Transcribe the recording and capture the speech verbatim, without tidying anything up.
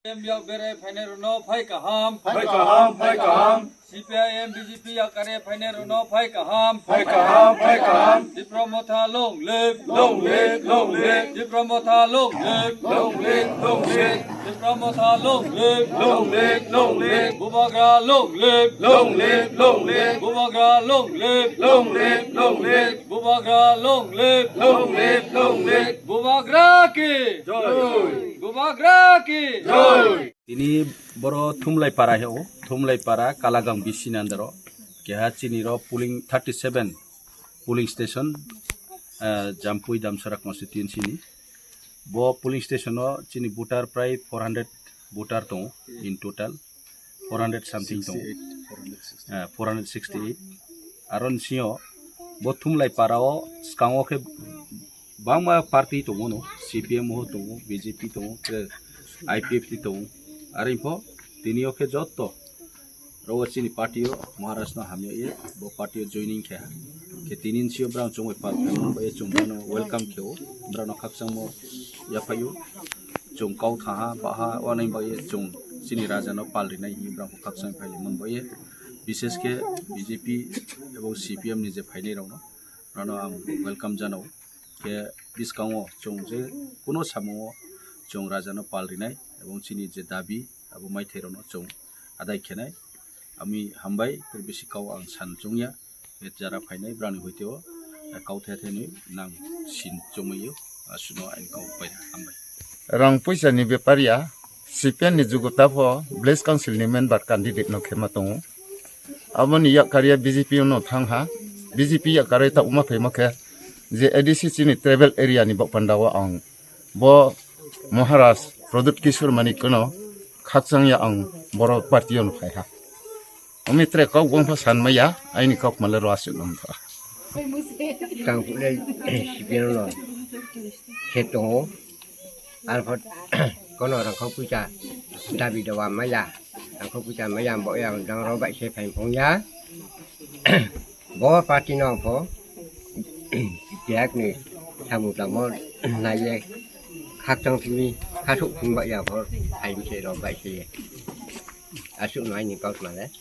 M yak bere phainai rwno phai kaham. Phai kaham, phai kaham. C P I M B J P yak kare phainai rwno phai kaham. Phai kaham, phai kaham. Tipra Motha long live. Long live, long live. Tipra Motha long live. Long live, long live. Tipra Motha long live. Long live, long live. Bubagra long live. Long live, long live. Bubagra long live. Long live, long live. Bubagra long live. Long live, long live. Bubagra ki. Joy. Bubagra ki. Joy. Tini boro Thumlai para heo, Thumlai para Kalagang B C ni under o. Keha chini ro polling thirty seven polling station, ah, Jampui Damsara constituency ni. Bo polling station o chini voter prai four hundred voter tongo in total, four hundred something tongo. Ah, four hundred sixty eight. Aro ni sio bo Thumlai para o skango khe bangma party tongo no, C P M o tongo, B J P tongo, tei I P F T tongo. Aro info tini o khe jotto Rogo chini party o Maharaj no hamya ye, bo party o joining khe ha. Khe tini ni sio brang chongwi pal khe mano, bo ye chong brang no welcome khe o, brang no khakchangmo yaphaio. Chong kau tha ha, ba ha, wanai ba ye chong chini raja no pal rinai hi brang khakchang phai man ba ye. Bishes khe B J P ebong C P M ni je phainai rok no, brang no ang welcome janao. Khe bwskango chwng je kuno samungo chwng rajano pal rinai ebong chini je dabi abo maithairokno chwng adai khenai. Ami hambai tei bisi kau ang san chwngya. Khe jara phainai brani hoiteo kau thai thainwi nang sin chwngmio, aswkno aini kau paina hambai. Rang puisa ni bepar ya, C P M ni jugo ta pho village council ni member candidate no khema tongo. Aboni yakarya B J P no thang ha, B J P yakarwi ta uma phaima khe je A D C chini tribal area ni bok panda o ang bo Maharaj Pradyut Kishore Manik no khakchang ya ang boro party o no phai ha. Omi tre kok bong pha san maya, aini kok male ro aswk no mtha. Tang pule C P M no khe tongo. Arpor kono rangkho puisa dabi dawa maya, rangkho puisa maya bo yang dang rok bai se phai phung ya. Bo party no pho yak ni samung tamo nai ye khakchang simi khasuk phung ba ya pho phai se rok bai se. Aswk no aini kok male.